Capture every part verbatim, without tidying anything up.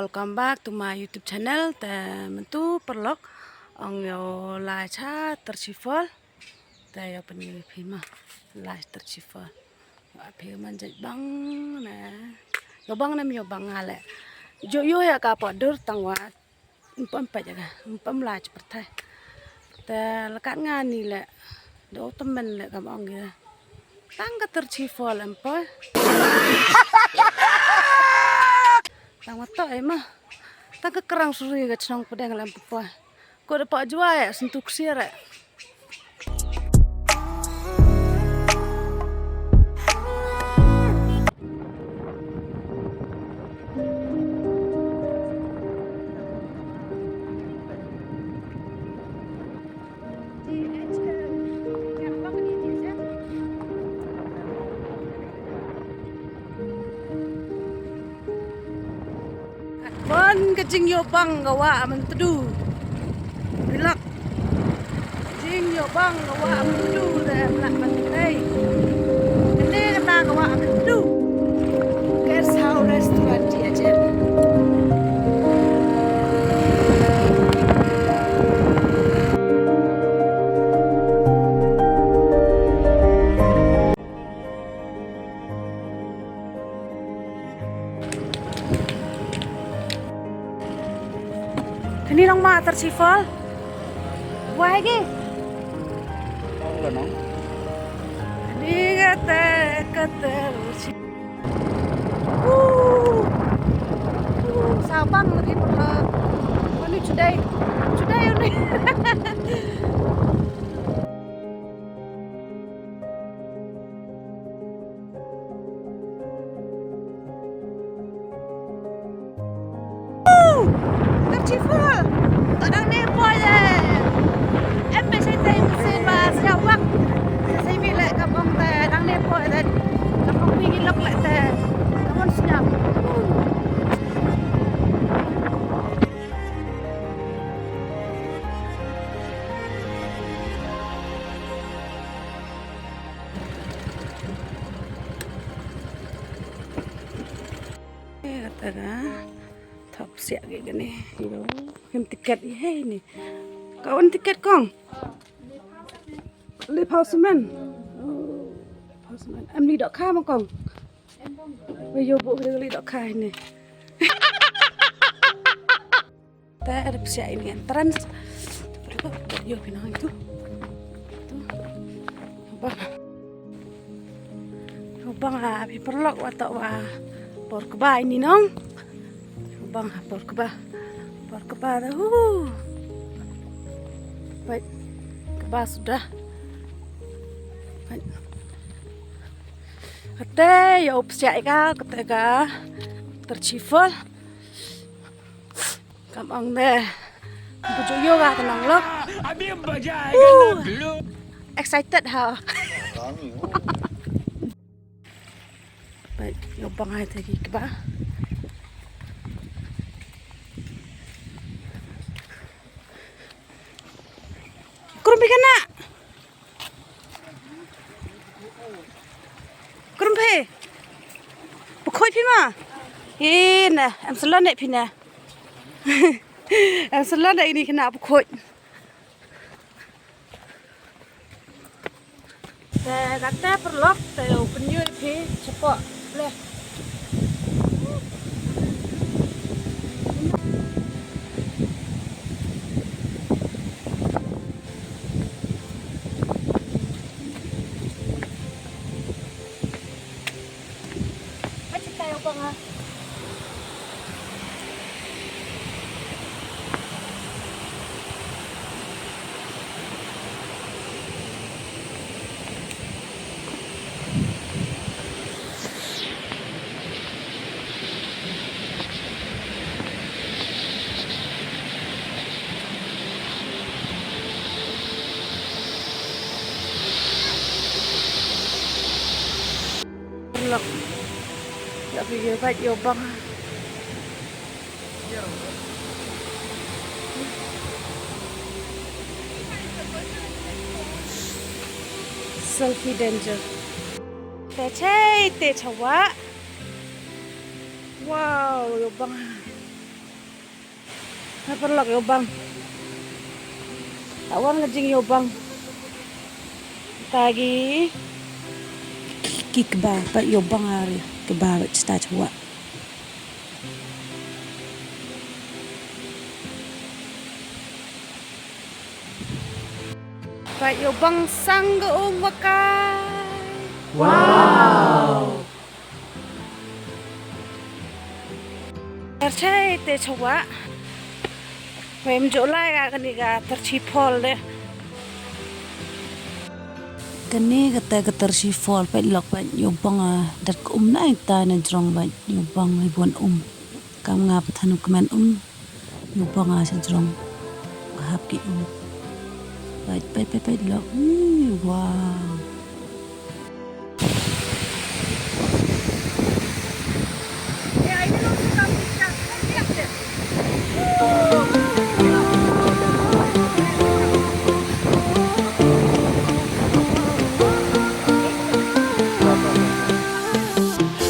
Welcome back to my YouTube channel. Te mynta paralok, ong ïa u lai cha Tyrshi Fall. Te ïa pynïoh phi ma lai Tyrshi Fall. Wa phi man jait bang ne. Ïoh bang ne ym ïoh bang ale. Ju ïoh ïa ka por dur tang wa. Ym pom peit ïa ka, ym pom lai cha pyrthei. Te la kat nga ni le. Do tymmen le kam ong ïa. Tang ka Tyrshi Fall em poi. Tang wa to ai ma. Tang ka krang suri ka chnong pdeng lem poi. Ko da pa jua ya sentu ksiar ya. Bon ka jingïohbang ka wah Myntdu. Bilak. Jingïohbang ka wah Myntdu da em lah ban tei. Kane kata ka wah Myntdu. Guest House Restaurant di ajen. Kani nong ma Tyrshi Fall. Wai gi. Kani kata kata Tyrshi. Uh. Uh, sabang lagi pernah. Kani chudai. Chudai ni. Tyrshi Fall. To dang ne poi de. Em be sai tai musin ba sia wak. Sai mi le ka bong te dang ne poi de. Ka bong mi lok le te. Ka mon sñiaw. Kata ka thap siak ge kane. Yo, hem tiket i hei ni. Ka wan tiket kong. Lip house man. Oh, lip house man. Em li dok kha ma kong. Wei yo bu li dok kha ni. Te ada pesiar ini entrance. Yo pinang itu. Tu. Bang. Bang ha phi paralok wa to wa por kba ini nong. Bang ha por kba. Por kba dah. Hu. Baik. Kba sudah. Baik. Kate ya up siak ka kate ka Tyrshi Fall. Kam ong de. Bujuk yoga tenang lo. अभी मजा आएगा ना भिड़ू। Excited ha. Baik, yo bang hai te ki kba. Krum phi kane. Krum phi. Pukhoit phi ma. Ina, em salon ne phi ne. Em salon ne ini kane pukhoit. Te kata paralok te u pynïoh phi chapoh leh. Lok. Lok video bad yo bang. Selfie danger. Te chei te chawa. Wow, yo bang. Paralok, ïa u bang. Tawan ka jingïa u bang. Tagi. Ki kba pat ïa u bang ari. Kba pat chita chwa. Pat ïa u bang sang ka um wa kai. Wow. Tyrchai te chwa. Wei mjok lai ka kani ka tyrchi phol de. Kani kata ka tyrchi phol pat lok pat ïa u bang, ah, dat ka um na ita na jrong pat ïa u bang ai bon um. Kam nga pathan u kmen um. Ïa u bang ah sha jrong. Nga hap ki um. Peit, peit, peit, peit, lok. Ui, wow.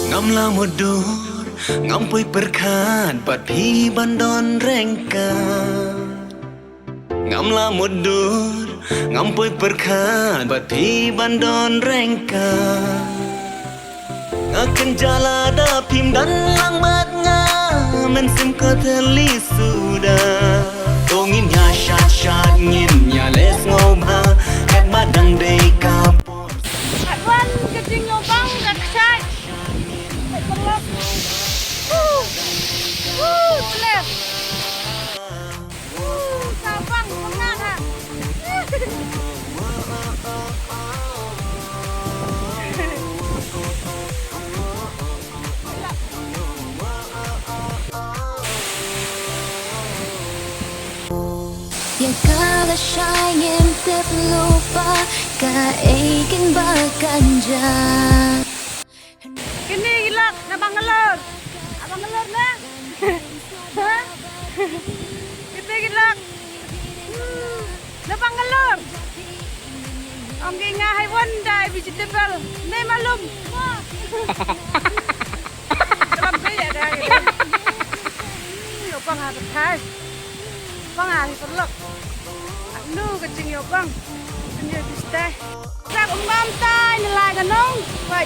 Ngam la mutdur, ngam poi pyrkhat bad phi ban don ryngkat. Ngam la mutdur, ngam poi pyrkhat bad phi ban don ryngkat. Nga kynja lada phim don lang bad nga, mynsiem ka thylli suda. To ngin ïa shad shad, ngin ïa leh sngewbha, katba dang dei ka por. Katwan ka jingïobang ka kshaid. Woo! Woo! Tlep. Woo! Sabang pyngan ha. Ïa ka lashai ngim tip lypa kaei kynba kan jia. Kine ki lok na Bangalore. Na Bangalore ne? Ha? Kine ki lok na Bangalore. Ong ki nga hai wan dai vegetable. Ne malum. Kalam bia da. Ïa pang ha thai. Pang ha hi paralok. Anu ka jingïobang. Jingïobang stai. Sak um ngam tai ne lai ka nong. Pai.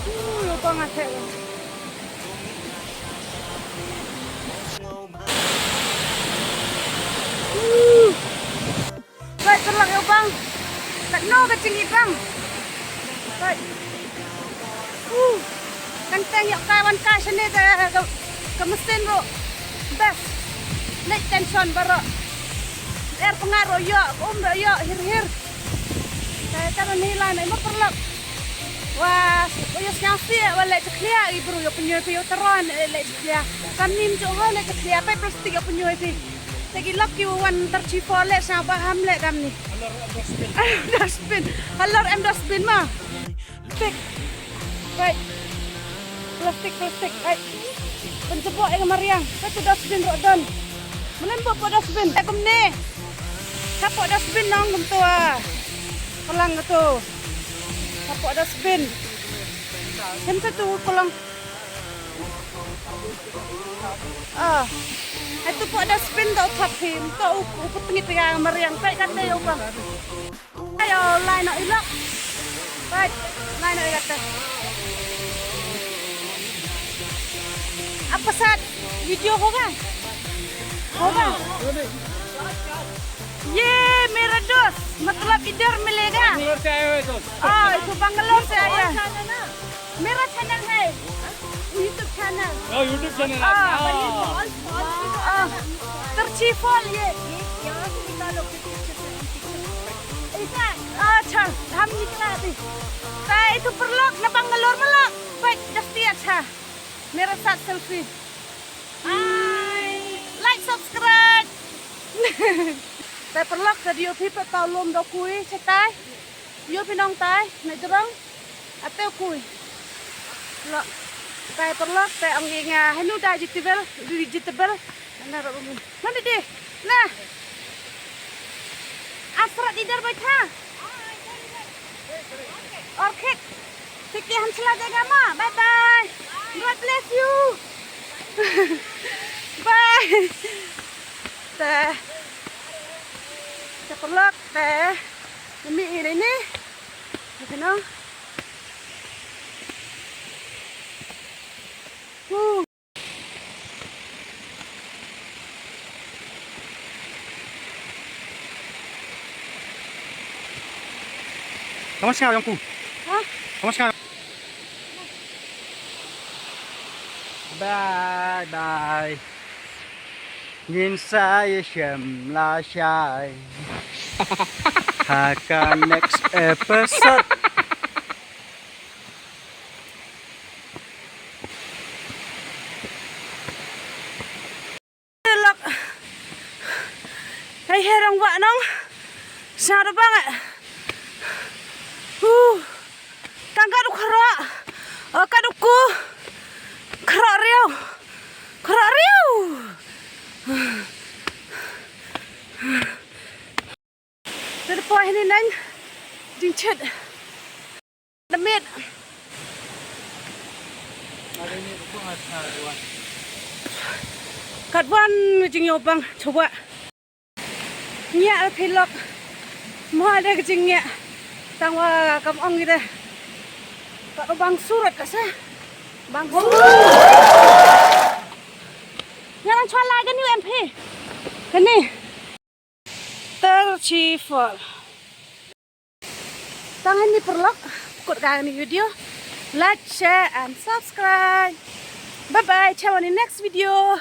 Ui, ïobang ha thai. Pai, paralok ïobang. Katno ka jingïobang. Pai. Uh. Kan teng ïoh kai wan kai shane ka, ka, ka machine ruh. Best. Leit tension baroh. Er pyngat ruh ïoh, ka um ruh ïoh, hir hir. Ka, ka ruh ni lai mai ma paralok. Wa, wa ïoh sngewsih, wa leit jakhlia, i bru ïoh pynïoh phi ïoh taron, eh, leit jakhlia. Kam nim jong ho leit jakhlia, pai plastik ïoh pynïoh phi. Te ki lok ki wan tyrchi phol leh sha ba ham leh kam ni. Halor em dustbin. Halor em dustbin ma. Plastik. Pai. Plastik, plastik. Pai. Pynjubok ïa ka mariang. Pai tu dustbin ruh don. Mlem bok dustbin. Pai kumne. Ka pok dustbin nong kumtu ah. Palang kumtu. Ka pok dustbin. Hem sa tu palang. Ah. Hai tu pok dustbin to thap him to u u putngit ya mariang pai kate u bang. Ayo lai no ilok. Pai lai no ilok te. Apa sat video hoga? Hoga? ये मेरा दोस्त, मतलब इधर मिलेगा। Bangalore से आए हुए दोस्त। Ah, itu Bangalore से आया। मेरा चैनल है, YouTube चैनल। Oh, YouTube चैनल है। Ah, ah, तर्ची फॉल ये। ये यहाँ से निकालो, फिर पीछे से हम पीछे से। ऐसा? अच्छा, हम निकला अभी। Te itu paralok na Bangalore ma lah. Baik, dasti अच्छा। मेरे साथ सेल्फी। Hi। Like, subscribe। Te paralok, te dio phi pat tau lum do kui chetai. Ïoh phi nong tai na jrong. Ate u kui. Lo. Tai paralok te ong ïa nga henu da vegetable, vegetable. Na ro bumi. Nang di di. Na. Asra di dar baitha. Orchid. Tiki ham sala jaga ma. Bye bye. God bless you. Bye. Te. Te paralok te. Ngan mih ïa kane. Ïa kane. Woo. Ka mon sngap ïa u. Ha? Ka mon sngap. Bye bye. Ngin sa ïashem lashai ha ka next episode. Lok. Hei, hei, rong wah nong. Sa da bang eh. Hu. Tang ka duk khara. Oh, ka duk ku. Khara riau. Khara riau. Te da poi hini nang jingchit. Da miet. Katwan jingïobang chwa. Ngiah phi lok. Mo da ka jingïa. Tang wa kam ong ida. Ka bang surat ka sa. Bang surat. Nga nang chwa lai kani em phi. Kani. Thirty-four. Tang hini paralok, kut ka ni video. Like, share and subscribe. Bye bye, cha wan next video.